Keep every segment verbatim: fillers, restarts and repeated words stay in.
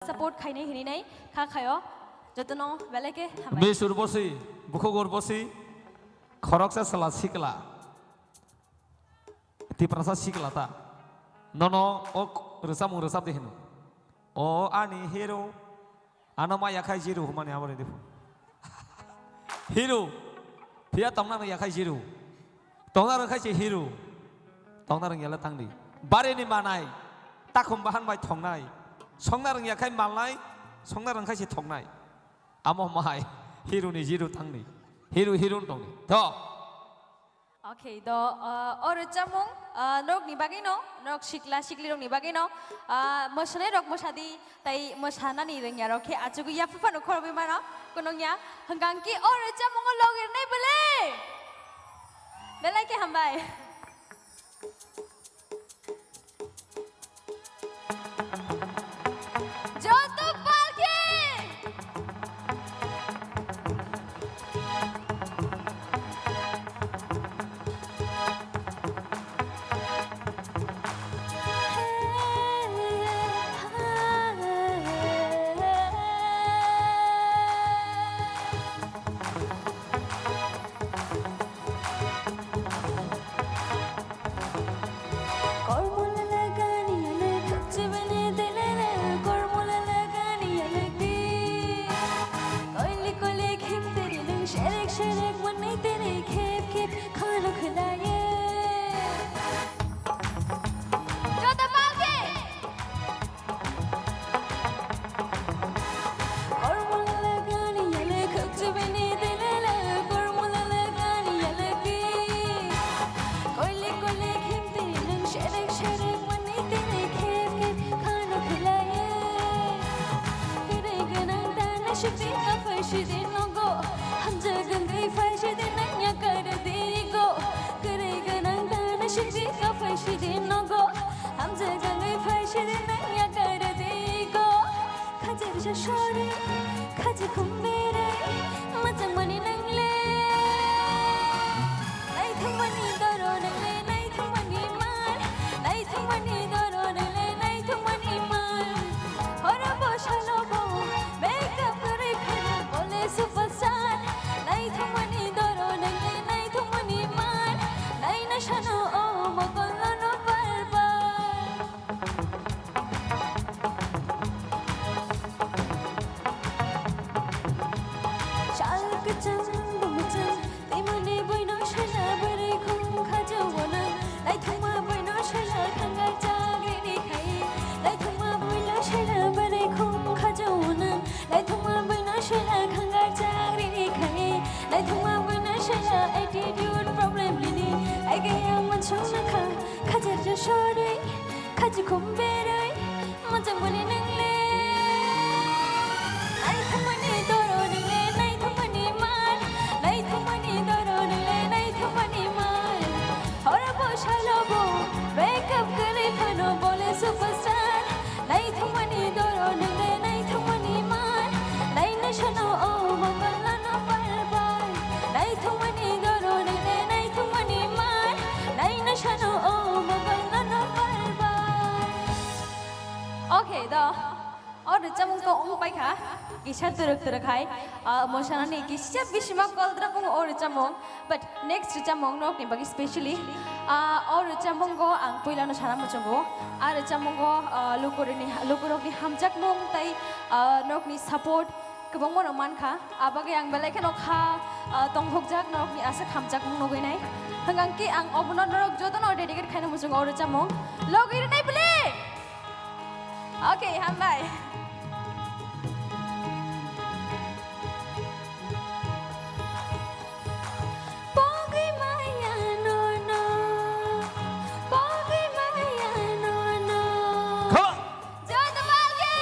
Support khainai hinwi nai kha khaio. Jotono belai khe hambai. Miss Urbosi, Bukhuk Urbosi, khoroksa chwla sikla. Tiprasa sikla ta. Nono o rwchapmung rwchap di hino. O ani hero. Ano ma yakhai zero humani abo redi. Hero. Phiya tongna rwng yakhai zero. Tongna rwng khai se hero. Tongna rwng yala tangdi. Barini manai. Takhum bahan bai thongnai. Songna rwng yakhai malnai. Songna rwng khai se thongnai. Amo mai. Hero ni zero tangdi. Hero hero tongdi. To. Okay, do, uh, o rwchapmung, uh, norokni bagwino, norok sikla siklirokni bagwino, uh, mwsanairok mwsadi, tai mwsanani rwngya rok khe achugwi yaphang phano khorobwi mano, kunungya, hwnkhe o rwchapmungo logi rwnai bwle? Belai khe hambai. Joto palki! Hamjak wngwi phai sidi nang yakar di go. Khajar sa sori, khaji khum berai, majang mani nang le. Naithok mani doro nang le, naithok mani man. Naithok mani doro nang le, naithok mani man. Horo bo salo bo, makeup kwrwi phano bole superstar. Naithok mani doro nang le, naithok mani man. Naina sano o mokol no bar bar. Chal kwchang bumchang, tei mani buino sela bwrwi khum khajo wana. Naithokma buino sela khangar chagri ni khai. Naithokma buino sela bwrwi khum khajo wana. Naithokma buino sela khangar chagri ni khai. Naithokma buino sela attitude problem ni ni. Ai kaya mansong nakha, khajar jo sori. Khaji khum berwi, majang mani nang le. Naithok mani doro nang le, naithok mani man. Naithok mani doro nang le, naithok mani man. Horo bo salo bo, makeup kwrwi phano bole superstar. Naithok mani doro nang le, naithok mani man. Naina sano o mokol no bar bar. Naithok mani doro nang le, naithok mani man. Naina sano o mokol no bar bar. Okay, do. O rwchapmung to wng paikha, kisa twrwk twrwk hai, ah, mosanani kisa bisima koldra bung o rwchapmung, but next rwchapmung nokni bagwi specially, ah, o rwchapmungo ang puilano sana muchungo, a rwchapmungo, ah, lukurokni, lukurokni hamjakmung tai, ah, nokni support kwbangma no mankha, abagwi ang belai kheno kha, ah, tonghokjak norokni aswk hamjakmung nugwi nai, hwnkhe ang obono norok jotono dedicate khaina muchungo o rwchapmung, logwi rwnai bwle. Okay, hambai. Pogwi maya no no, pogwi maya no no. Come on. Joy Dawal ki.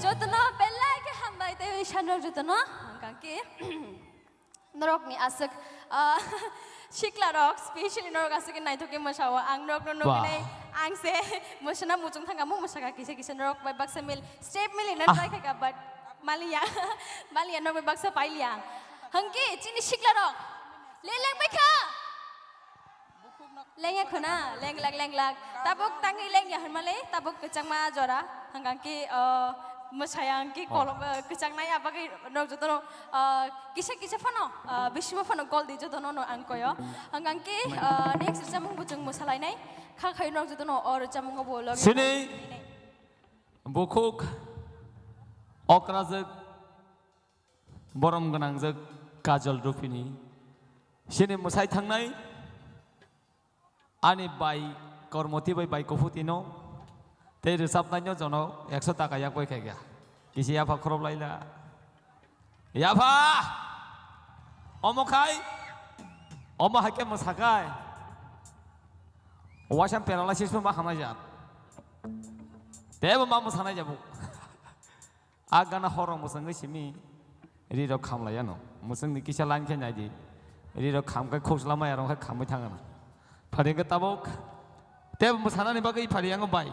Jotono belai khe hambai tei sanrok jotono hwnkha khe norokni aswk, ah, siklarok, specially norok aswk khe naithok khe mwsao. Ang norokno Wah. nugwi ang se mwsana muchung thangkha, mo mwsakha kisa kisa norok bai baksa mil, step mil ina Ah. try khaikha, but maliya, maliya norok bai baksa pailiya. Hwnkhe chini siklarok le lengbaikha. Lengya khuna, lenglak, lenglak. Tabuk tangwi lengya hwnmale, tabuk kwchangma jora. Hwnkha khe, o, mwsaya hwnkhe Oh. kolom, o, kwchangnai, abagwi nok jotono, o, kisa kisa phano, o, bisimo phano gol di jotono no ang koyo. Hwnkha khe, o, next rwchapmung bo chwng mwsalainai. Kha khai nok jotono o rwchapmungo bo logi Sini. Bukhuk okrajwk borom gwnangjwk Kajol Rupini. Sini mwsai thangnai ani bai Kormoti bai, bai Kuphutino tei rwchapnaino jono ekso taka yak bai khaikha. Kisi yapha khorob laila. Yapha! Omo khai? Omo hai khe mwsakai? Waisa paralysis bo ma hamai jat. Tebo ma mwsanai jabo. A gana horrok mwswngwi simi rirok khamlaiya no. Mwswngni kisa line khe naidi. Rirok khamkhe khokslama yarong khe khamwi thangana. Phari hwnkhe tabuk tei mwsanani bagwi phari yango bai.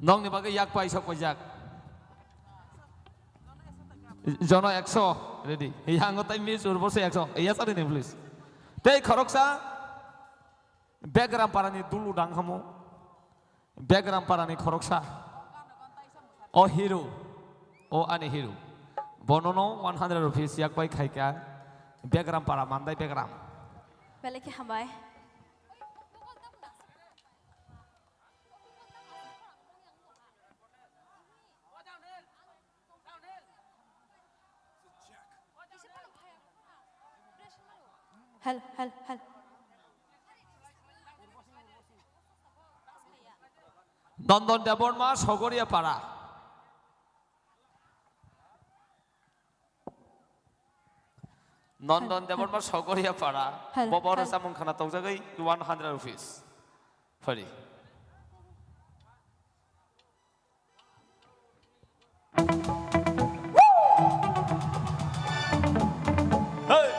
Nokni bagwi yak pai sok paijak. Jono ekso ready. Yango tai miss urbo se ekso. Iya sari ni please. Tei khoroksa Begram parani dulu dang hamo. Begram parani khoroksa. O hero. O ani hero. Bonono one hundred rupees yak pai khaika. Begram para mandai Begram. Belai khe hambai. Hel, hel, hel. Nondon Debbarma, Sogoria Para. Nondon Debbarma, Sogoria Para. Hel, Bobo hel. Rwchapmung khana tokjagwi one hundred rupees. Phari. Hey!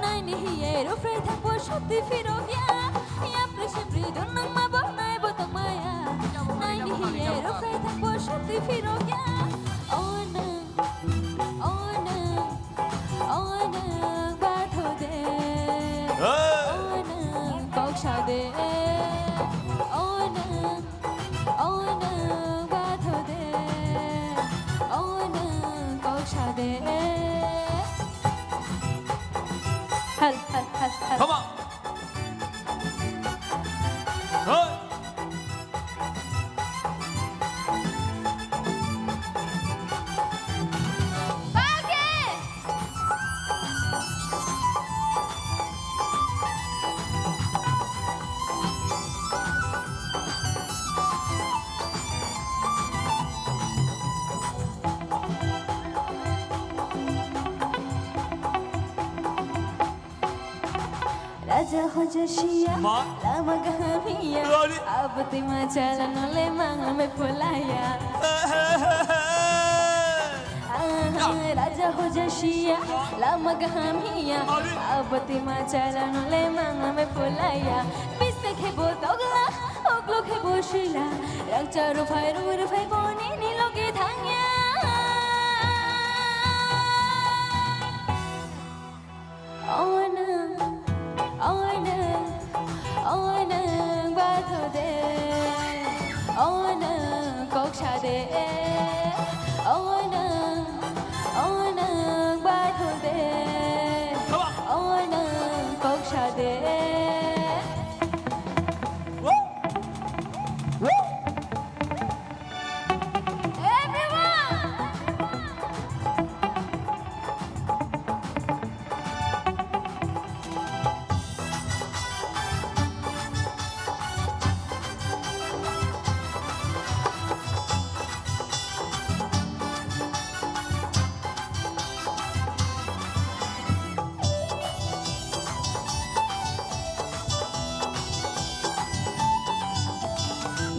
Naini hiye rupre thangbo shoti phirokya. Yapri sipri don nang ma bo nai bo tong maya. Naini hiye rupre thangbo shoti phirokya. O nang, o nang, o nang batho de. Hey! O nang kok sa de. O nang, o nang batho de. O nang kok sa de. Hal, hal, hal, hal. Come on. Hey. Raja hoja siya, Ma. Lama gaham hiya, Lori. Abati ma chala nole mangla me pulaya. He, he, he, he. Aha, Ya. Raja hoja siya, Ma. Lama gaham hiya, Lori. Abati ma chala nole mangla me pulaya. Biste khebo togla, oglo khebo sila, rang charu phai ru ru phai boni ni loge thangya. Ona. O nwng, o nwng batho de, o nwng kok sa de. Everyone!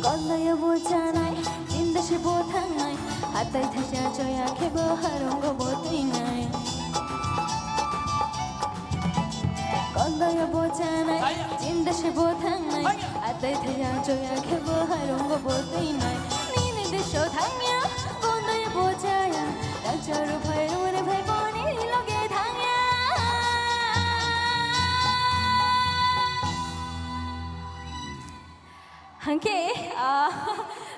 Gondoyo bo chanai, jinda se bo thangnai, hatai thaisa choya khe bo harungo bo twinai. Kondaya bo chanai, chimda se bo thangnai, atai thaya choya khe bo harungo bo twinai. Nini deso thangya, kondaya bo chaya, rangchak rwphai rwrwphai boni loge thangya. Hwnkhe, ah,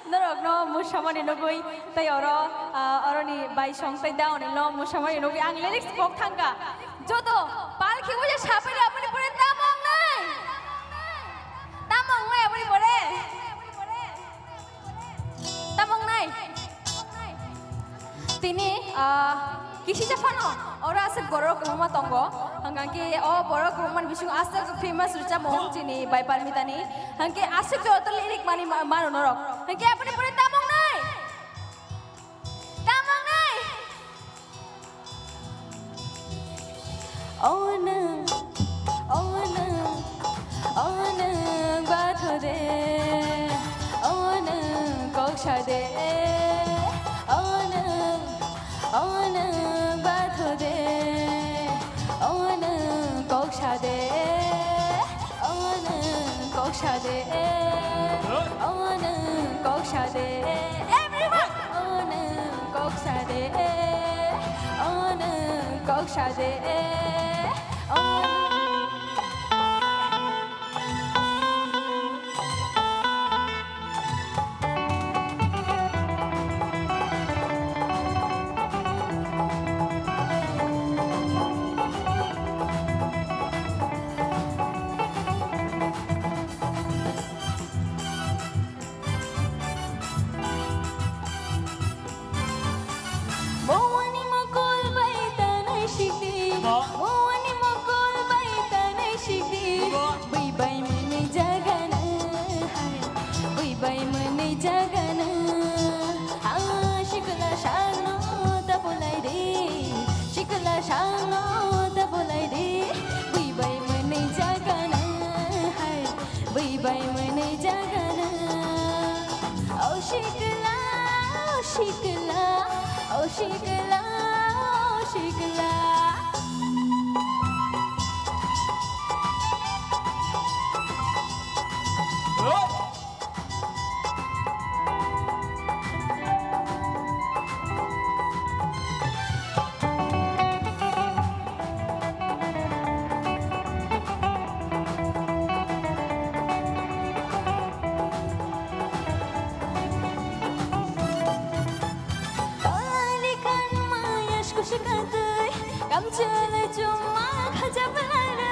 norokno mwsamani nugwi tei oro, ah, oroni baisong tei daonino mwsamani nugwi ang lyrics pok thangkha. Joto pal khiwi se sapai aboni pore tamo wngnai? Tamo wngnai aboni pore? Tamo wngnai? Tini, ah, kisisa phano oro aswk borok kwbangma tongo. Hwnkha khe o borok kwbangmani bisingo aswk famous rwchapmung chini bai Parmitani. Hwnkhe aswk joto lyric mani ma-, mano norok. Hwnkhe aboni pore tamo wngnai? Tamo wngnai? O nwng, o nwng, o nwng batho de, o nwng kok sa de, o nwng, o nwng batho de, o nwng kok sa de, o nwng kok sa de, o nwng kok sa de. Everyone! O nwng kok sa de, o nwng kok sa de, o nwng. Bowani mokol bai tanai sikdi. Bo. Bowani mokol bai tanai sikdi. Bo. Bui bai mwnwi jagana hai. Bui bai mwnwi jagana. Ah, sikla sangno ta bolai de. Sikla sangno ta bolai de. Bui bai mwnwi jagana hai. Bui bai mwnwi jagana. O sikla, o sikla, o sikla, o sikla. Tolali kan maya sku sikatui, kamchwlwi chuma khacha bwlairwi.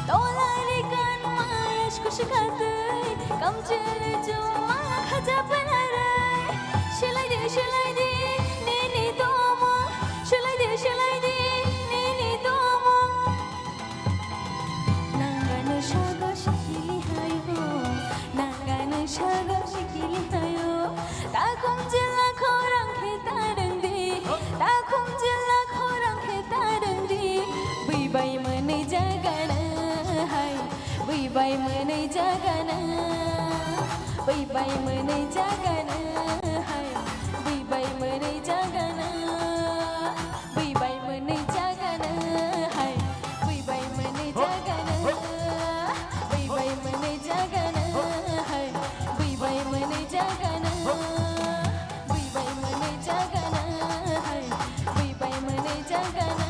Tolali kan maya sku sikatui, kamchwlwi chuma khacha bwlairwi. Silai di, silai di, nini tomung, silai di, silai di, nini tomung. Nangano sago sikili hayo, nangano sago sikili hayo. Takhum jila khorang khe tarwng di, takhum jila khorang khe tarwng di. Bui bai mwnwi jagana hai, bui bai mwnwi jagana, bui bai mwnwi jagana hai, bui bai mwnwi jagana. Bui bai mwnwi jagana hai, bui bai mwnwi jagana, bui bai mwnwi jagana hai, bui bai mwnwi jagana, bui bai mwnwi jagana hai, bui bai mwnwi jagana,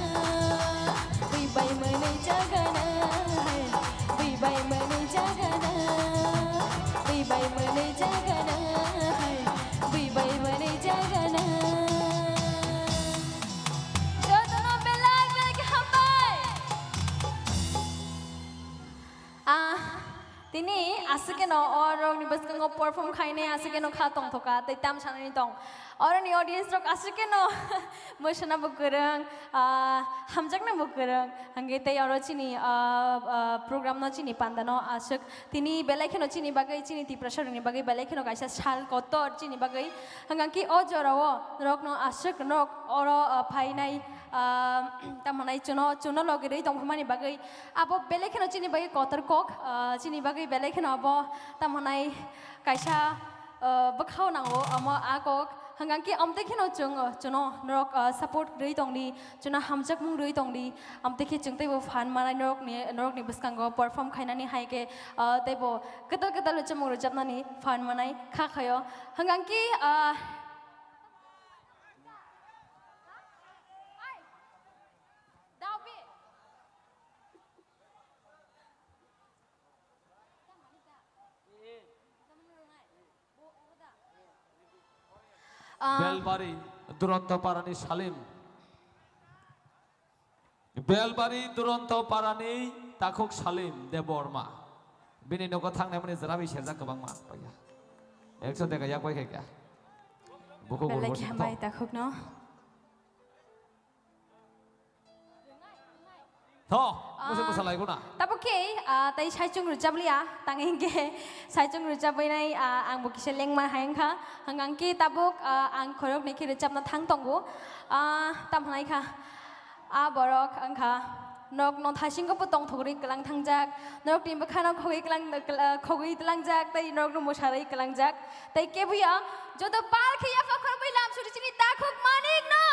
bui bai mwnwi jagana hai, Aswkeno o rokni bwskango perform khainai aswkeno kha tongthoka tei tam sanani tong. Oroni audience rok aswkeno mwsana bo kwrwng, ah, hamjakna bo kwrwng. Hwnkhe tei oro chini, ah, ah, program no chini panda no aswk tini belai kheno chini bagwi chini Tiprasa rokni bagwi belai kheno kaisa sal kotor chini bagwi. Hwnkhe o jora o norok no aswk norok oro, ah, phainai, ah, tamo nai chuno, chuno logi rwi tongphumani bagwi abo belai kheno chini bagwi kotor kok, ah, chini bagwi belai kheno abo tamo nai kaisa, ah, bwkhao nango, omo a kok. Hwnkhe amtwi kheno chwng, ah, chuno norok, ah, support rwi tongdi, chuno hamjakmung rwi tongdi, amtwi khe chwng teibo phan manai norokni, norokni bwskango perform khainani hai khe, ah, teibo kwtal kwtal chamung rwchapnani phan manai kha khaio. Hwnkhe, ah, Ah. Belbari Duronto Parani Salim. Belbari Duronto Parani Takhuk Salim Debbarma. Bini nogo thangnai mani jerabi serjak kwbangma paiya. Ekso dega yak bai khaikya. Buku belai gurbo khe singtho. Hambai Takhuk no. Tho, musi ah, musa lai guna. Tabuk khe, ah, tai saichung rwchap liya, tang hingke saichung rwchap bainai, ah, ang bo kisa lengma hai wngkha. Hwnkhe tabuk, ah, ang khorok ni khe rwchapna thang tongo. Ah, tam hwnai kha. Ah, borok wngkha. Nok no thasing bo tong thogri kwlang thangjak. Nok ni bwkha no khogwi kwlang, kwla-, khogwi tlangjak, tei nok no mwsarwi kwlangjak. Tei kebuya, joto pal khe yapha khorokbai lam suri chini Takhuk Manik no.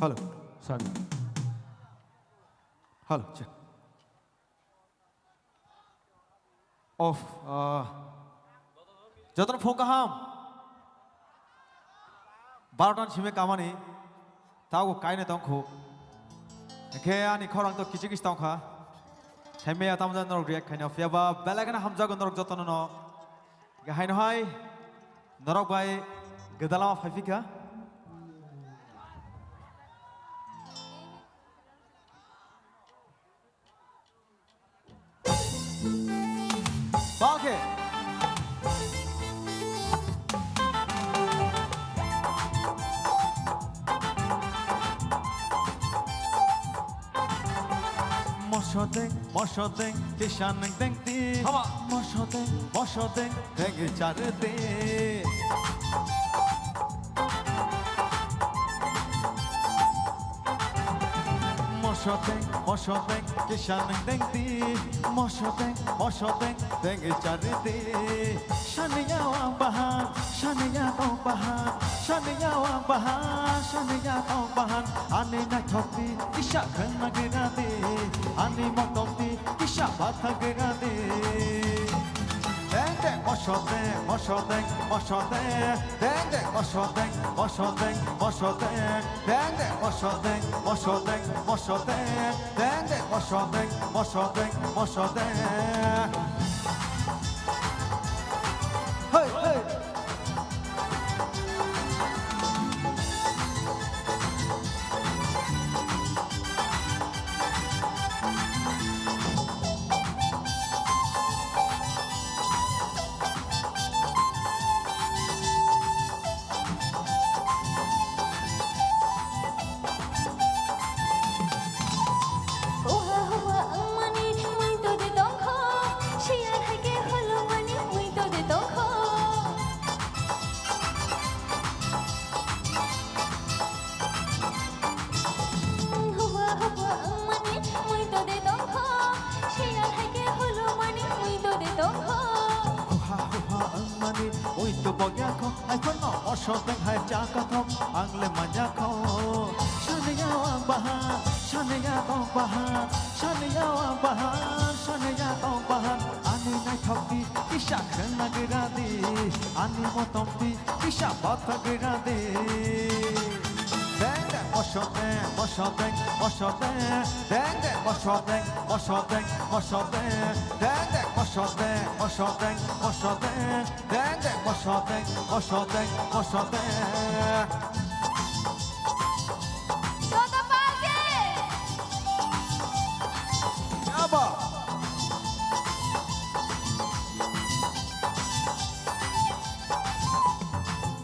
Hello. Sorry. Hello, check. Off, uh, jotono phone kaham. Barotan simi kamani. Tago kaine tongkhu. Ekhe ani khorang to kichi kichi tongkha. Hemya tamja norok react khaina. Phiya ba belai kheno hamjago norok jotono no. Haino hai norok bai gedalama phaiphikha. Bakhe. Mosodeng, mosodeng, kisa neng deng di. Haba. Mosodeng, mosodeng, deng char di. Mosodeng, mosodeng, kisa neng deng di. Mosodeng, mosodeng, deng char di. Saniya wang bahan, saniya tong bahan, saniya wang bahan, saniya tong bahan. Ani naithok di, kisa khwna gira di. Ani motok di, kisa batha gira di. Deng deng mosodeng, mosodeng, mosodeng. Deng deng mosodeng, mosodeng, mosodeng. Deng deng mosodeng, mosodeng, mosodeng. Deng deng mosodeng, mosodeng, mosodeng. Hey, hey. Uha huwa wngmani muito de tongkho, siya hai ke holomani muito de tongkho. Huwa huwa wngmani muito de tongkho, siya hai ke holomani muito de tongkho. Uha huwa wngmani muito bogya kho. Ai phano mosodeng hai cha kathok ang le manya kho. Saniya wang bahan, saniya tong bahan, saniya wang bahan, saniya tong bahan. Ani naithok di, kisa khwna gira di. Ani motom di, kisa batha gira di. Deng deng mosodeng, mosodeng, mosodeng. Deng deng mosodeng, mosodeng, mosodeng. Deng deng mosodeng, mosodeng, mosodeng. Deng deng mosodeng, mosodeng, mosodeng. Joto party!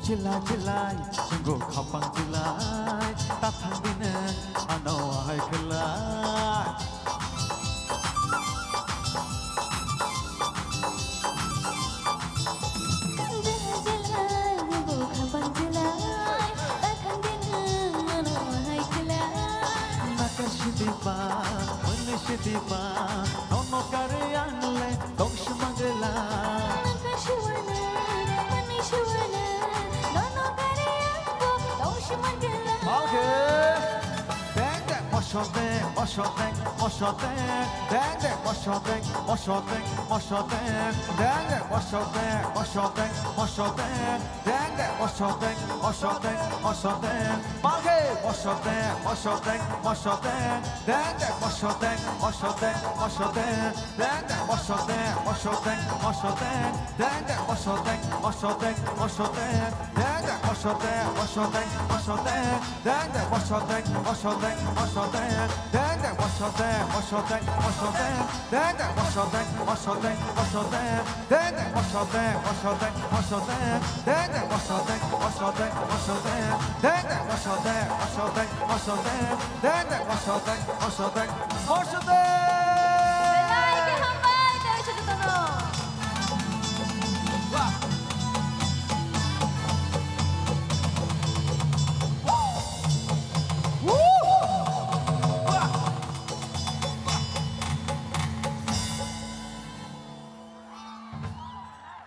Chilai chilai, chungo khapang chilai, tathang bini ano hai khilai. Chilai chilai, chungo khapang chilai, tathang bini ano hai khilai. Nakar sidi ba, mani sidi ba, nono kare ang le, tong sima gela. Nakar siwana, mani siwana, nono kare ang bo, tong sima gela. Okay. Deng deng, mosodeng, mosodeng, mosodeng. Deng deng, mosodeng, mosodeng, mosodeng. Deng deng, mosodeng, mosodeng, mosodeng. Deng deng, mosodeng, mosodeng, mosodeng. Palke, mosodeng, mosodeng, mosodeng. Deng deng, mosodeng, mosodeng, mosodeng. Deng deng, mosodeng, mosodeng, mosodeng. Deng deng, mosodeng, mosodeng, mosodeng. Deng deng, mosodeng, mosodeng, mosodeng. Deng deng, mosodeng, mosodeng, mosodeng. Deng deng, mosodeng, mosodeng, mosodeng. Deng deng, mosodeng, mosodeng, mosodeng. Deng deng, mosodeng, mosodeng, mosodeng. Deng deng, mosodeng, mosodeng, mosodeng. Deng deng, mosodeng, mosodeng, mosodeng. Deng deng, mosodeng, mosodeng, mosodeng. Belai khe hambai, tei se jotono.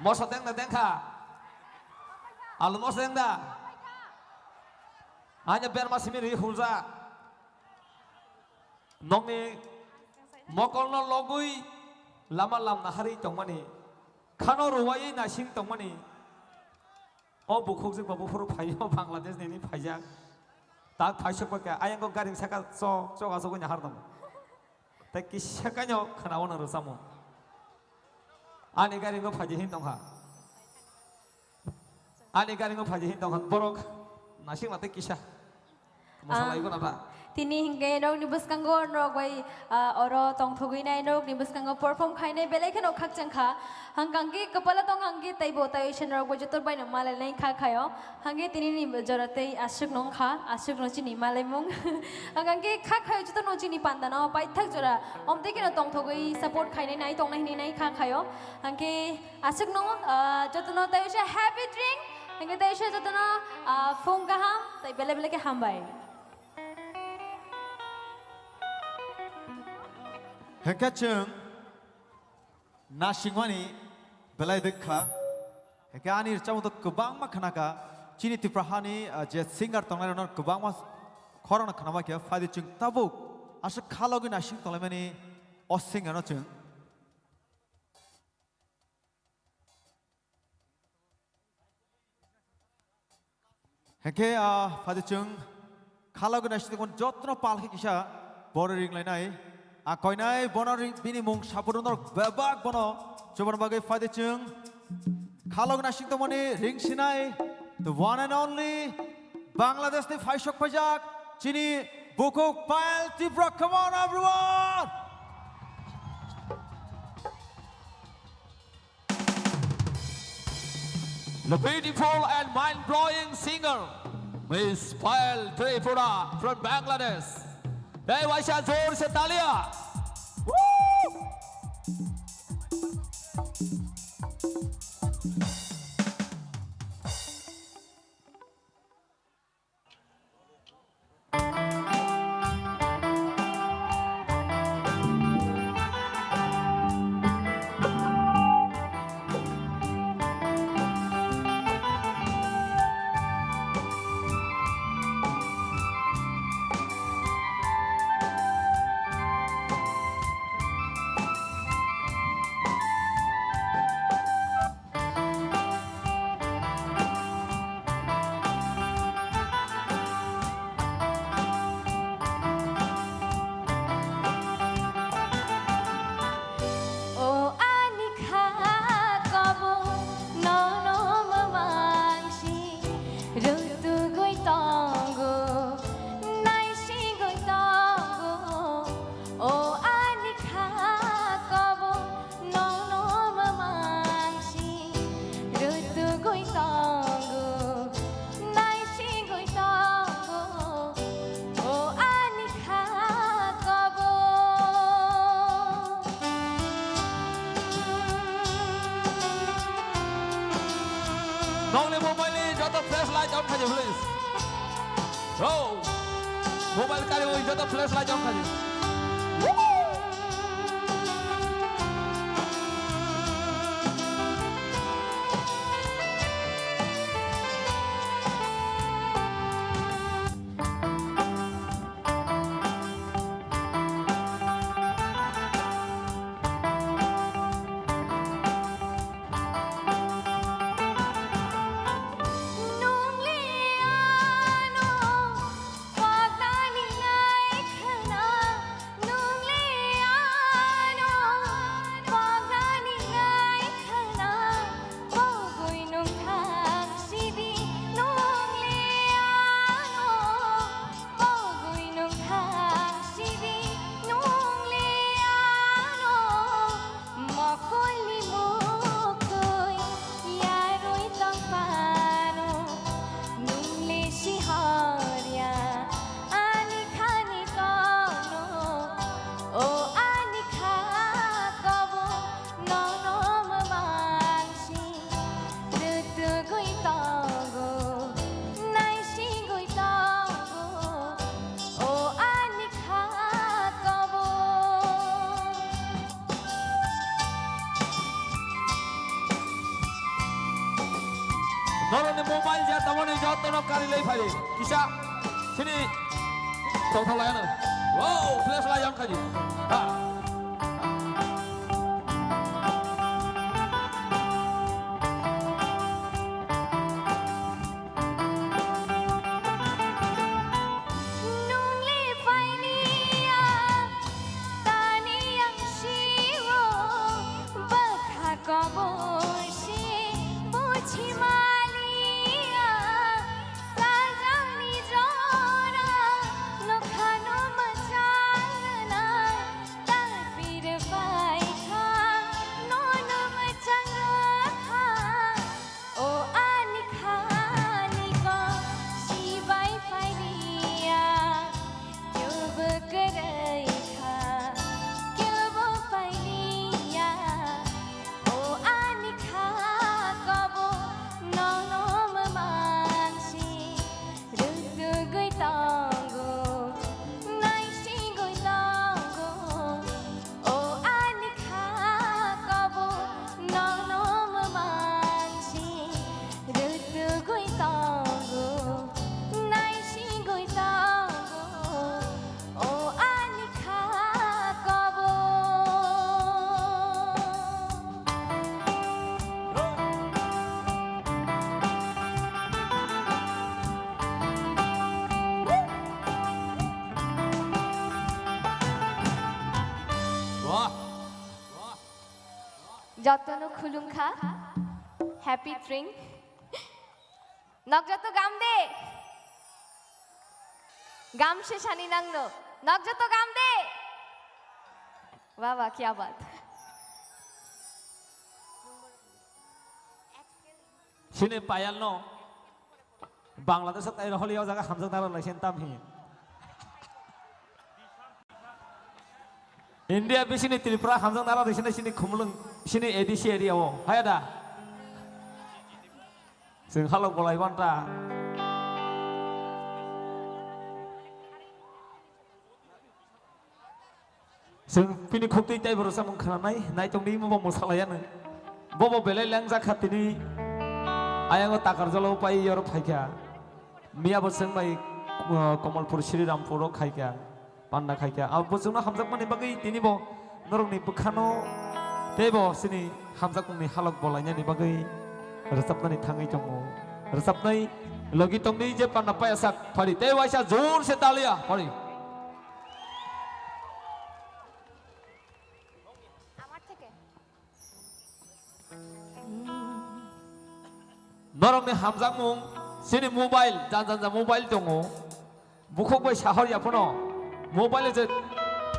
Moso teng da teng kha. Alu moso teng da. Hanya berma simi ri hulja. Nokni mokolno logwi lama lamna harwi tongmani. Khano ruwaiwi naising tongmani. O bukhukjwk ba buphuru phaio Bangladesh nini phaijak. Tak phaisok bai khe ayang o garing saka chok chok asogwi nahar tongo. Tei kisa kaino khwnao no rwchapmung. Ani garingo phaidi hin tongkha. Ani garingo phaidi hin tongkha borok naisingma tei kisa. Mosalai Ah, gwnaba. Tini hinkhe nokni bwskango norok bai, ah, oro tongthogwi nai, norokni bwskango perform khainai belai kheno khakchang kha. Hangkang khe kwpala tong hangkhe teibo tai oisa norok bai joto bai no malainai kha khaio. Hangkhe tini ni jora tei aswk no wngkha, aswk no chini malaimung. Hangkang khe kha khaio joto no chini panda no paithak jora. Omtwi kheno tongthogwi support khainai nai tongnai hinwi nai kha khaio. Hangkhe aswk no, ah, joto no tai oisa happy drink. Hingke tei se jotono, ah, phung kaham, tei bele bele khe hambai. Hingke chwng nasingmani belai dikha. Hingke ani rwchapmung to kwbangma khnakha. Chini Tripura hani, ah, je singer tongnai rokno kwbangma khorokno khnama khe phaidi chwng tabuk aswk khalogwi nasing tonglaimani o singer no chwng. Hingke, ah, phaidi chwng khalogwi naisingtongmani jotono pal khe kisa boro ringlainai. Ah, koinai bono ring, bini mung saburuno bebak bono chubani bagwi phaidi chwng khalogwi naisingtongmani ringsinai. The one and only Bangladesh ni phaisok phaijak chini bukhuk Payal Tripura. Come on, everyone! The beautiful and mind-blowing singer, Miss Payal Tripura from Bangladesh. Hey, waisa jor se talia. Woo! Nongni mobile ni joto flash light on khaidi, please. Bro, mobile kariwi joto flash light on khaidi. Mokol ni muktwi yarwi tongphano, nung le sihorya ani khani kono, o ani kha kobo nono mwmangsi. Rwtwgwi tongo, naisingwi tongo, o ani kha kobo. Norokni mobile je tamoni jotono kari lai phai. Kisa sini tongthok lai ano. Wow, flash lai yang khaji. Ha. Nung le pailiya, tani ang sio, bwkha kobor se buji maliya, sajangni jora, nokhano mwchang nai, talpir paikha, nono mwchang kha. O ani khani ko sibai pailiya, kebo kwrwi kha, kebo pailiya. O ani kha kobo nono mwmangsi. Rwtwgwi tongo, naisingwi tongo, o ani kha kobo nono mwmangsi. Rwtwgwi tongo, naisingwi tongo, o ani kha kobo. Wah. Jotono khulumkha. Happy Tring. Nok joto gam de. Gam se sani nangno. Nok joto gam de. Wah, wah, kya baat. Sini Payal no Bangladesh tai holi o jaga hamjak naro lai sen tam hi. India bisini Tripura hamjak naro lai sen sini Khumulwng sini A D C area o. Haya da. Chwng halok bolai banta. Chwng bini khuktwi teibo rwchapmung khwnanai, naitongdi, omo bo mwsalaiyano. Bobo belai lengjak kha tini. Ayang o Takarjala o pai oro phaikha. Miya bo chwng bai, uh, Kamalpur Sri Rampur o khaikha. Panda khaikha. Abo chwngno hamjakmani bagwi tini bo norokni bwkhano teibo chini hamjakmungni halok bolainani bagwi rwchapnani thangwi tongo. Rwchapnai logi tongdi je panda paiyasak phari. Tei waisa jor se taliya phari. Norokni hamjakmung, chini mobile, janja janja mobile tongo. Bukhuk bai sahor ya phano. Mobile je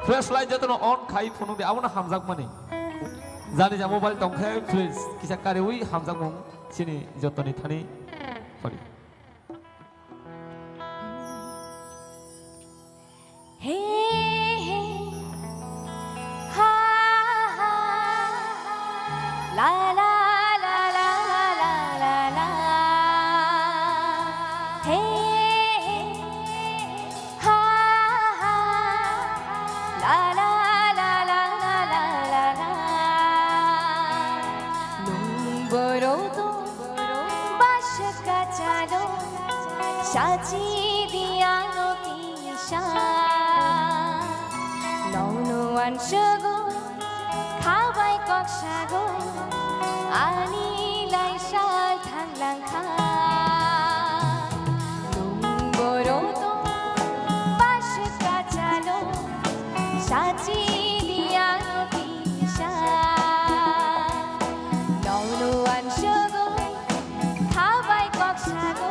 flash light jotono on khai phunuk di, abono hamjakmani. Jani ja mobile tongkhe, please, kisa kariwi hamjakmung, chini jotoni thani phari. Hey, hey. Ha, ha, ha. La, la, la. Kachalo, sachi diya no kisa. Nono ansugo, khabai koksago, ani laisal thanglangkha. Nung boroto, bas kachalo, sachi diya no kisa. Nono ansugo, khabai koksago,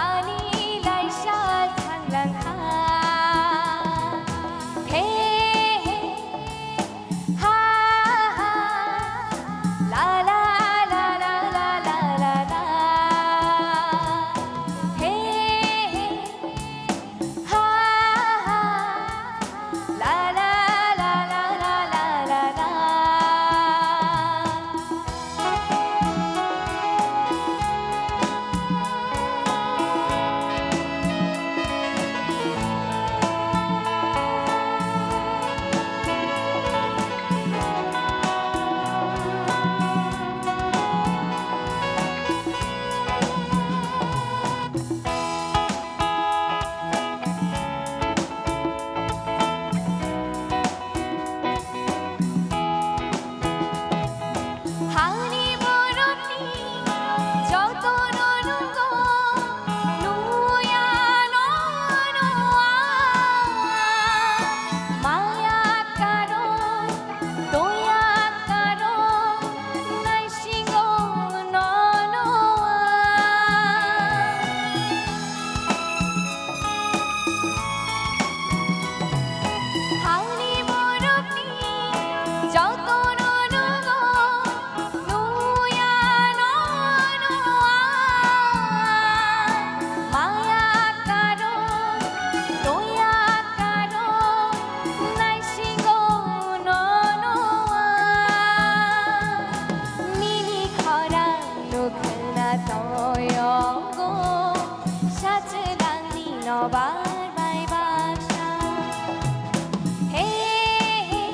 ani laisal thanglangkha. He, he, ha, ha, la, la, la. He, he, ha, ha, la, la, la. Hani borokni jotono nungo, nuya no nua. Maya karo, toya karo, naisingo no nua. Hani borokni jotono nungo, nuya no nua. Maya karo, toya karo, naisingo no nua. Nini khorang no khna toyongo, sachwlangni nobar bai baksa. He, he,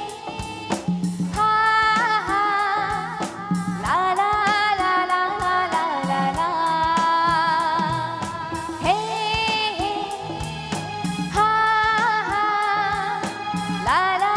ha, ha, la, la. He, he, ha, ha, la, la.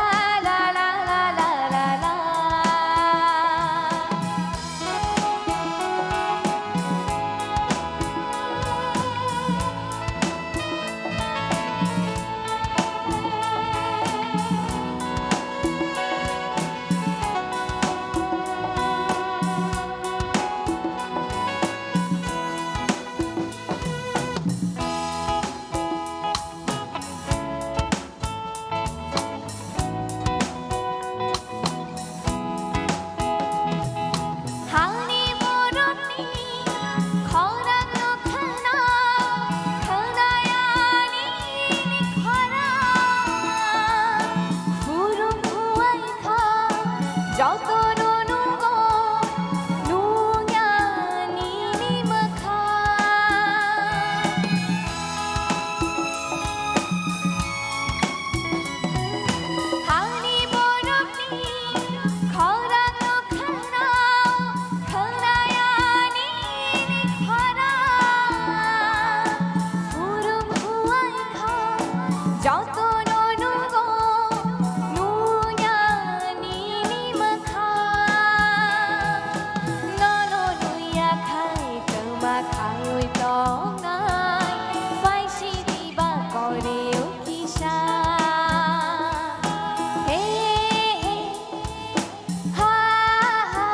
Hani borokni khorang no khna, khna ya nini khorang. Phurung huai kha, jotono nungo, nuya nini mwkhang. Hani borokni khorang no khna, khna ya nini khorang. Phurung huai kha, jotono nungo, nuya nini mwkhang. Nono nuya khai tongma khaui tongnai, phaisi diba kori ukisa. He, he, ha, ha,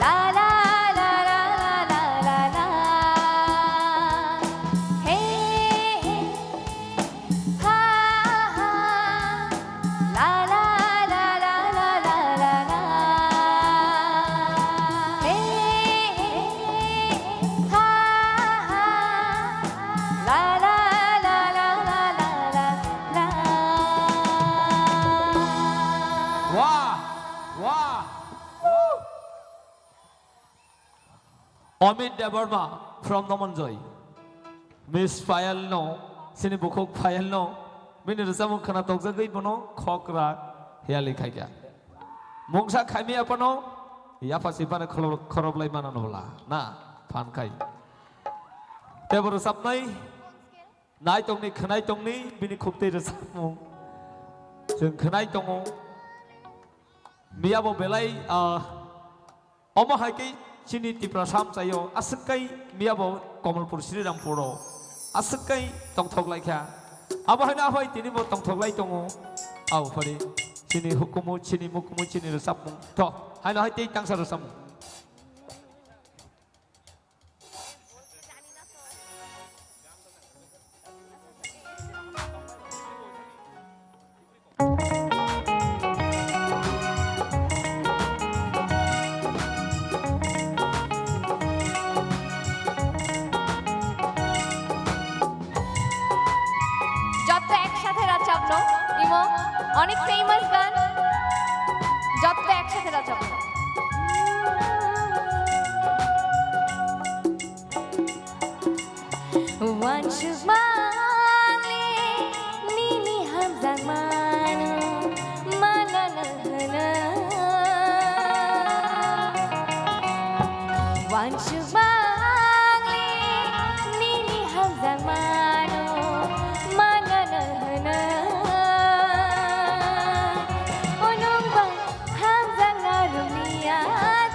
la, la. He, he, ha, ha, la, la. He, he, ha, ha, la, la. Wah, wah. Amit Debbarma from Nomonjoi. Miss Payal no, sini bukhuk Payal no, bini rwchapmung khna tokjagwi bono khokra hiyali khaikha. Mungsa khaimi aphano, yapha sipano khoro-, khoroplai mana nw bwla, na? Mankhai. Tebo rwchapnai, nai tongni, khwnai tongni, bini khuk twi rwchapmung. Chwng khwnai tongo. Miyabo belai, ah, omo hai khe chini Tiprasa amchaio, aswk kai miyabo Komolpur Srirampuro, aswk kai tongthok lai kha. Abo haino aphai tini bo tongthok lai tongo. Abo phari chini hukumu, chini mukumu, chini rwchapmung. Tho, haino hai tei tangsa rwchapmung. Jotto eksathai rachapno, imo onek famous gan, jotto eksathai rachapno. Wansuk mangli nini hamjakmano manano hwno. Wansuk mangli nini hamjakmano manano hwno. O nwng bang hamjakna rwliya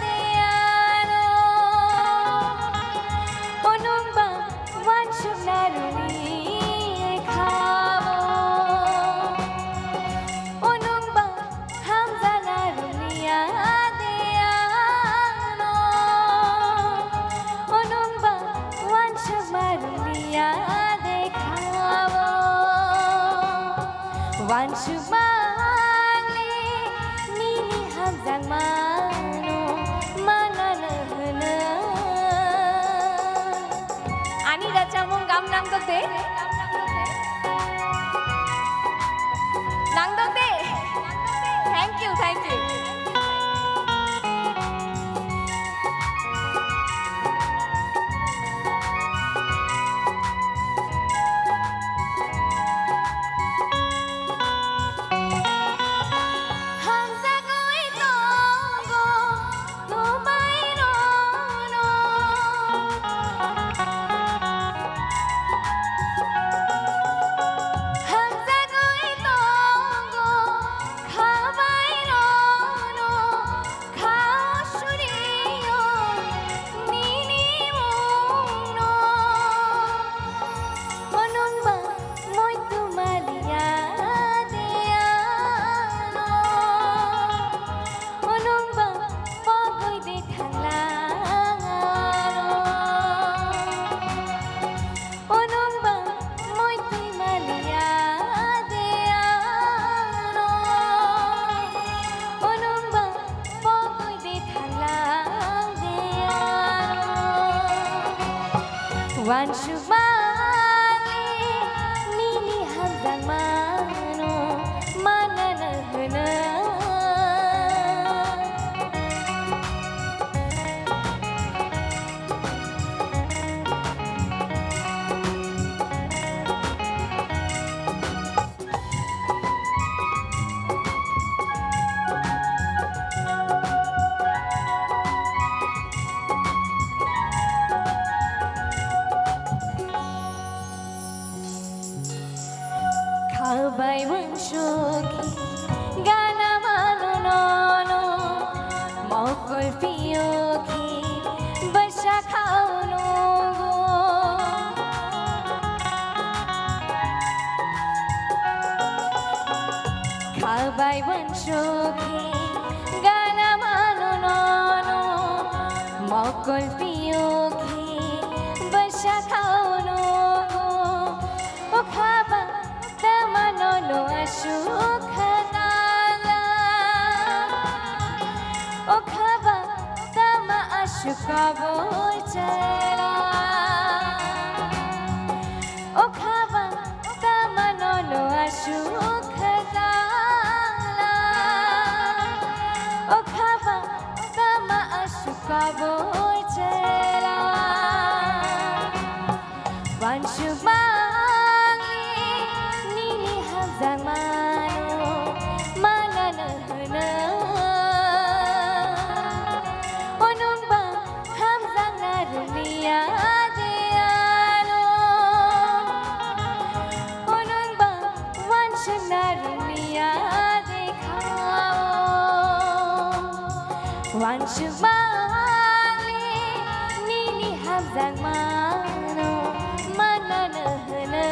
de ano. O nwng bang wansukna rwliya khabo. O nwng bang hamjakna rwliya de ano. O nwng bang wansukma rwliya de khabo. Wansuk mangli nini hamjakmano manano hwno. Ani rachapmung gam nangdok de? Nangdok de? Thank you, thank you. Hamjagwi tongo nubai rokno. Hamjagwi tongo khabai rokno. Kha suriyo nini mungno. O nwng ba moitu maliya de ano. O nwng ba pogwi de thanglang ano. O nwng bang moitwi maliya de ano. O nwng bang pogwi de thanglang de ano. Wansuk mani nini hamjakmano manano hwno. Khabai uansukhi gana mano nono, mokol phiyokhi bwsa khao nungo. Khabai uansukhi gana mano nono, mokol phiyokhi bwsa khao nungo. O khaba tama nono aswk khatala. O khaba tama aswk kabul chala. O khaba tama nono aswk khatala. O khaba tama aswk kabul chala. Wansuk mangni nini hamjakmano manano hwno. O nwng bang hamjakna rwni. Ansukmani nini hamjakmano manano hwno.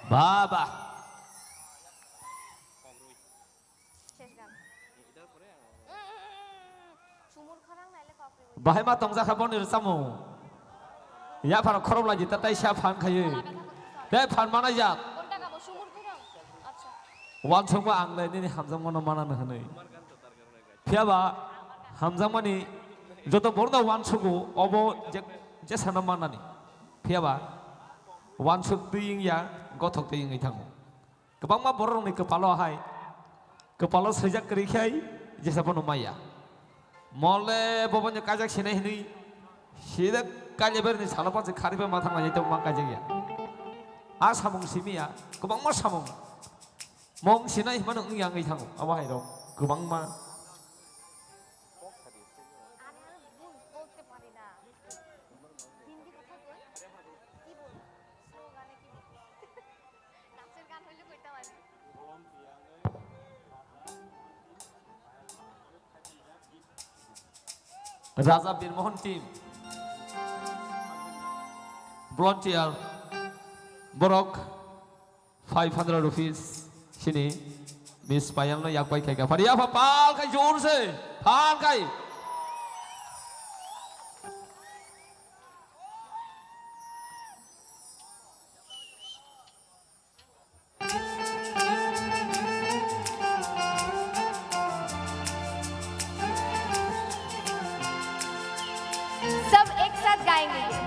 Baba. Bahai ma tongjakha boni rwchapmung. Yapharo khorok lai jita tei sa phan khaiwi. Tei phan manai jak. Wansukma ang le nini hamjakmano manano hwnwi. Phiyaba hamjakmani joto borokno wansugo obo je, jesano manani. Phiyaba wansuk twi wngya, gothok twi wngwi thango. Kwbangma bororokni kwpalo hai, kwpalo swijak kwrwi khai jesa phano maya. Mole bobono kaijak sinai hinwi sida kailaibari ni salo pansi kharibai ma thanglaijak tei ma kaijakya. A samung simiya, kwbangma samung. Mong sinai himano wngya wngwi thango, abo hai rok kwbangma. নাচের গান হইলে কইতাম আমি। Raja Birmohon team volunteer borok five hundred rupees sini Miss Payal no yak bai khai ka phari ya pha pal khai jor se phan khai. सब एक साथ गाएंगे ये।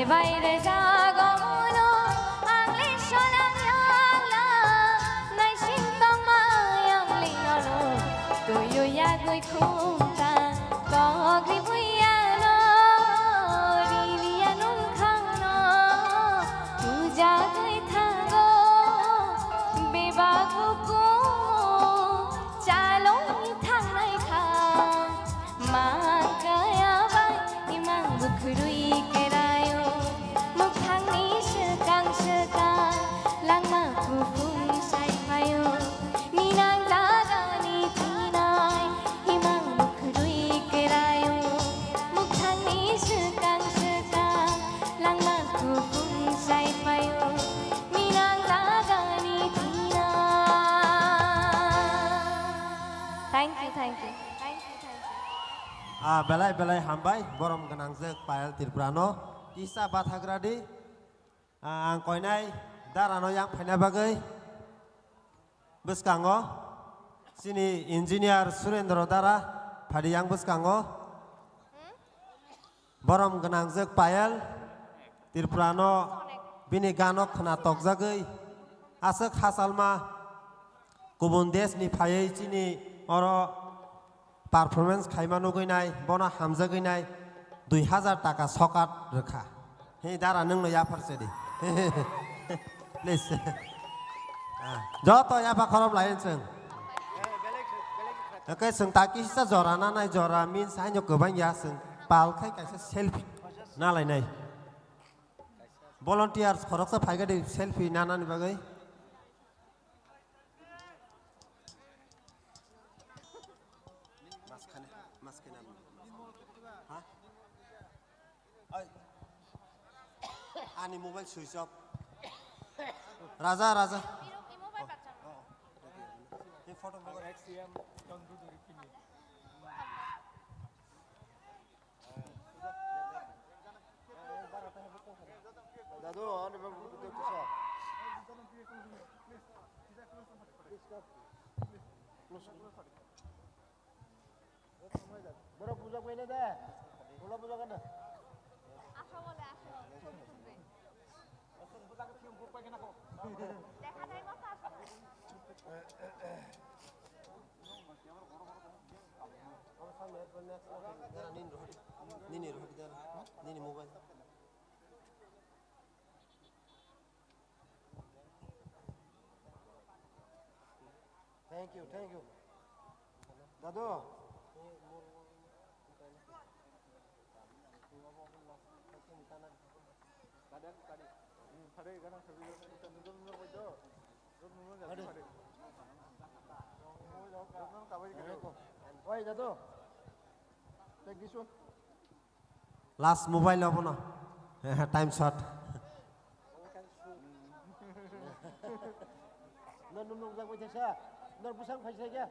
Baire jago muno, ang le solang yangla, naising tongma yang linono, tuyo yagwi khungta, togri buyano, riliya nungkhangno, tujagwi thango, bebak bukumo, chalwi thangnai kha. Mangkaya bai imang bukhurui kerayo, mukhangni swkang swkang langma kuphung sai phayo. Ninang jagani thinai imang bukhurui kerayo, mukhangni swkang swkang langma kuphung sai phayo. Ninang jagani thinai. Thank you, thank you. Ah, belai belai hambai, borom gwnangjak Payal Tripurano kisa bathagra di. Ah, ang koinai darano yang phaina bagwi bwskango chini engineer Surendra Dara phadi yang bwskango. Borom gwnangjak Payal Tripurano bini gano khna tokjagwi aswk hasalma kubun deshni phaiwi chini oro performance khaima nugwi nai, bono hamjagwi nai dui hazar taka sokat rwkha. He dara nwngno yaphar se di. Please. Ah, joto yapha khorom lai chwng. Oke, chwng ta kisa jora na nai, jora means haino kwbang ya chwng pal khai kaisa selfie na lai nai. Volunteers khoroksa phaikha di selfie na nani bagwi. Maskane, maskane. Ha? Oi. Ani mobile switch off. Raja, Raja. Oh, oh. Ini foto, foto. Dadu, ani bang buku tu kisah. Boro puja kau ini deh. Boro puja kan deh. Nini rohit, nini rohit, nini mobile. Thank you, thank you. Dadu. Oi, Dadu. Take this one. Last mobile obo no. Time short. No, no, no, jak bai thasa. No, busang phai sai kya?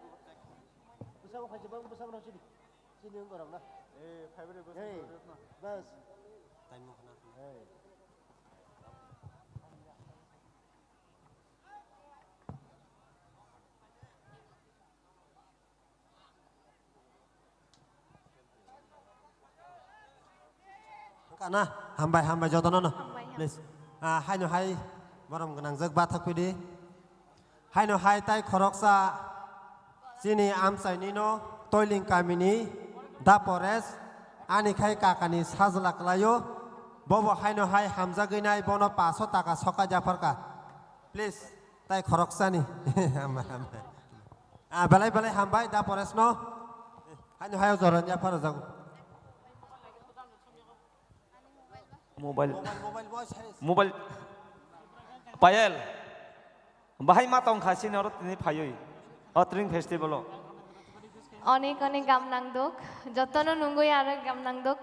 Busang phai sai, bang busang rosidi. Sini ung korang na. Eh, five ri busang. Hey, bas. Time mo khana. Hey. Wngkha na? Hambai, hambai jotono no. Hambai, hambai. Please. Ah, haino hai borom gwnangjak bathak pidi. Haino hai tai khoroksa chini amchaini no Toiling kamini Da Pores ani khai kakani sajla kwlaio. Bobo haino hai hamjagwi nai bono paso taka soka japharka. Please, tai khoroksani. Hambai, hambai. Ah, belai belai hambai, Da Pores no. Haino hayo joran ya pharo jago. Mobile. Mobile, mobile, boy, serious. Mobile. Payal. Bahai ma tong kha sini oro tini phaiwi. O Tring Festival o. Onek onek gam nangduk. Jotono nungwi aro gam nangduk.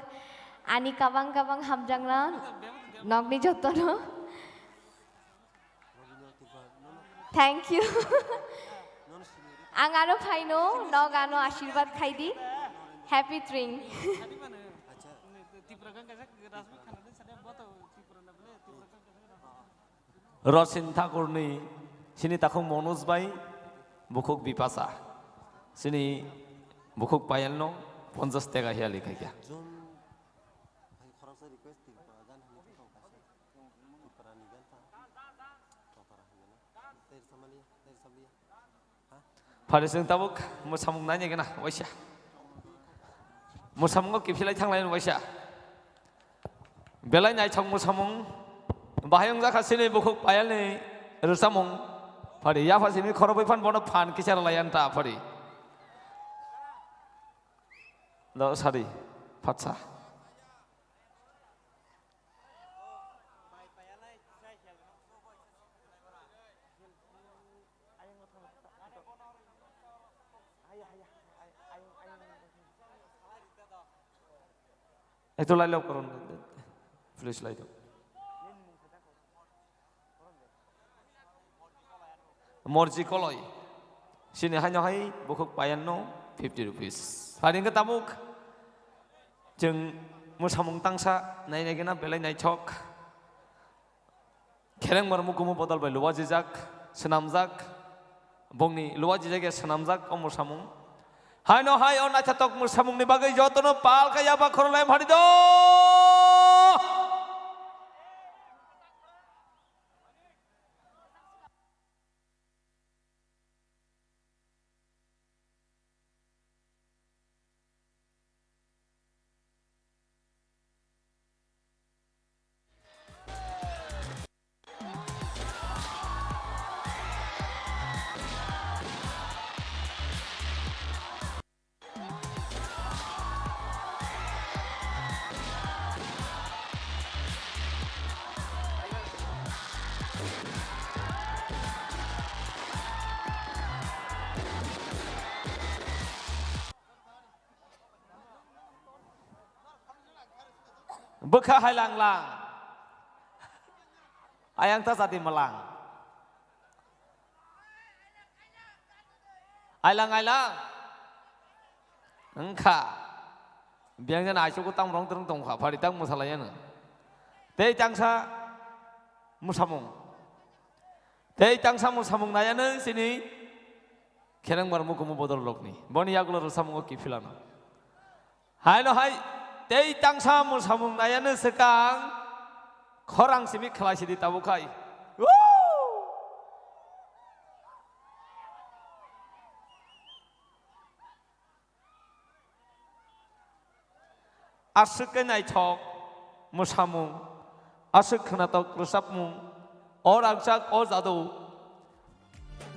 Ani kabang kabang hamjakna. Nokni jotono. Thank you. Ang aro phaino, nog ano ashirbad khaidi. Happy Tring. Rosin Thakurni sini takhuk Manoj bai, bukhuk Bipasa. Sini bukhuk Payal no ponchas teka hiya likhaikha. Ang khoroksa request Tripura gan hwnwi thung. Phari chwng tabuk mwsamung nainai gana waisa. Mwsamungo kiphilai thanglai waisa. Belai naithok mwsamung. Bahai wngjakha chini bukhuk payalni rwchapmung. Phari yapha simi khorokbai phan bono phan kisa rwlai ani ta phari. Do sari phatsa. Ektu lai lok koron, please lai lok. Morji koloi. Sini haino hai bukhuk payan no fifty rupees. Hari hwnkhe tabuk chwng mwsamung tangsa nainai gana belai naithok. Kherengmar mukumu bodol bai luwajijak, swnamjak. Bongni luwajijak ya swnamjak o mwsamung. Haino hai o naithotok mwsamungni bagwi jotono pal kaya ba khorolai phari do. Bwkha hai lang lang. Ayang ta jadi melang. Ailang ailang. Wngkha. Biyang jani aichugo tam rong terung tongkha. Phari tak mwsalaiyano. Tei tangsa mwsamung. Tei tangsa mwsamung nayano sini kherengbar mukumu bodol rokni. Boni yagulo rwsamungo kiphilano. Haino hai tei tangsa mwsamung nayano swkang khorang simi khlai sidi tabuk khai. Woo! Aswk khe naithok mwsamung, aswk khwnatok rwchapmung, o rangchak o jado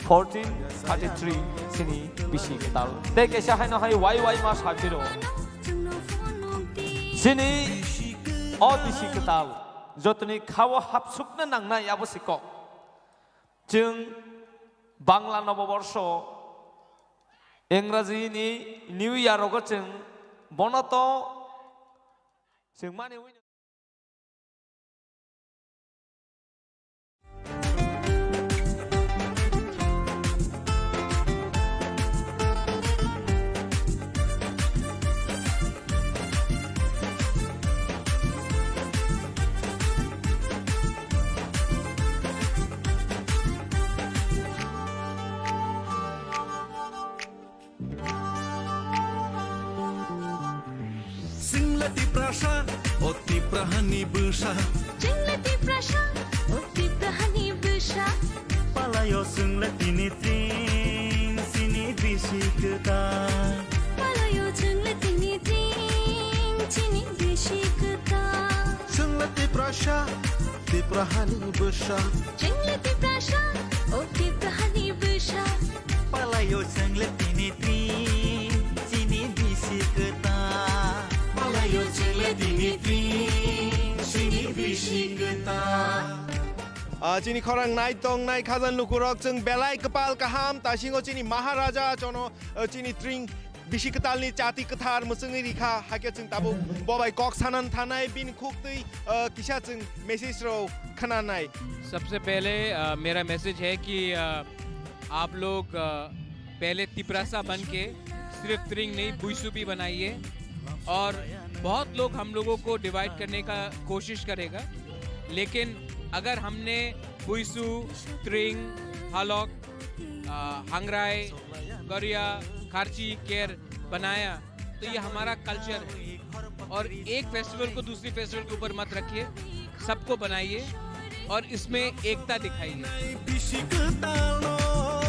fourteen thirty-three chini bisi kwtal. Tei kaisa haino hai wai wai ma saphiro. Chini o bisi kwtal jotoni khao hapsukna nangnai abo se kok. Chwng Bangla Noboborsho, Ingraji ni New Year rogo chwng bono to chwng mani Chwngla Tiprasa, o Tiprahani bwsa. Chwngla Tiprasa, o Tiprahani bwsa. Palaio chwngla tini tring, chini bisi kwtal. Palaio chwngla tini tring, chini bisi kwtal. Chwngla Tiprasa, Tiprahani bwsa. Chwngla Tiprasa, o Tiprahani bwsa. Palaio chwngla tini tring, chini bisi kwtal. Palaio chwngla tini tring, chini bisi kwtal. Ah, chini khorang nai tong nai khajal lukurok chwng belai kwpal kaham, tasingo chini Maharaja chono, ah, chini tring bisi kwtalni chati kwthar mwchwngwi rikha, hakhe chwng tabuk bobai kok sanan thanai bini khuktwi, ah, kisa chwng message rok khnanai. सबसे पहले, अ, मेरा मैसेज है कि, अ, आप लोग, अ, पहले तिपरासा बन के सिर्फ त्रिंग नहीं, बुइसु भी बनाइए। और बहुत लोग हम लोगों को डिवाइड करने का कोशिश करेगा, लेकिन अगर हमने बुइसु, त्रिंग, हालक, अ, हंगराई, गरिया, खार्ची, केर बनाया, तो ये हमारा कल्चर है। और एक फेस्टिवल को दूसरी फेस्टिवल के ऊपर मत रखिए, सबको बनाइए और इसमें एकता दिखाइए। Bisi kwtal no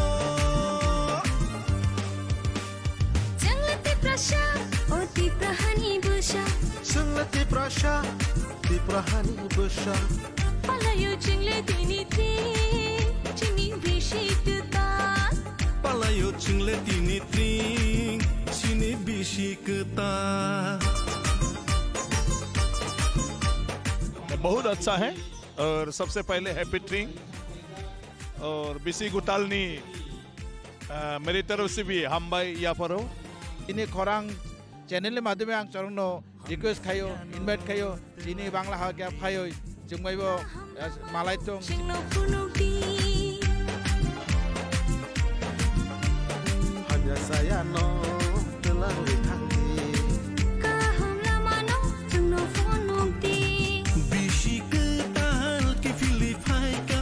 Hani bwsa. Palayo chwng le tini tring, chini bisi kwtal. Palayo chwng le tini tring, chini bisi kwtal. बहुत अच्छा है और सबसे पहले हैप्पी ट्रिंग और बिसी गुतालनी, अ, मेरी तरफ से भी हामबाय याफारो। Ini khorang channel ni madhyome ang chorokno request khaio, invite khaio, chini Bangla ha khe phaioi, chwng bai bo, eh, malai tong. Chwngno phunukdi. Hamya saya no twlang ri thangdi. Kaham lama no chwngno phunukdi. Bisi kwtal kiphilwi phaikha.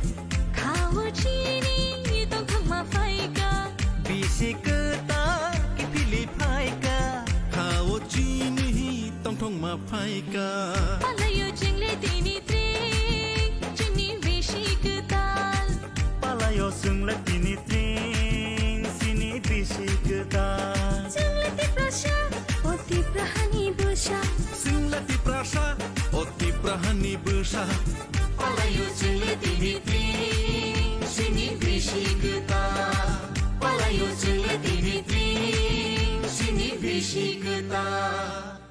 Khao chini tongthokma phaikha. Bisi kwtal kiphilwi phaikha. Khao chini tongthokma phaikha. Palayo chwng le tini tring, chini bisi kwtal. Palayo chwng le tini tring, chini bisi kwtal. Chwng le Tiprasa, o Tipra hani bwsa. Chwng le Tiprasa, o Tipra hani bwsa. Palayo chwng le tini tring, chini bisi kwtal. Palayo chwng le tini tring, chini bisi kwtal.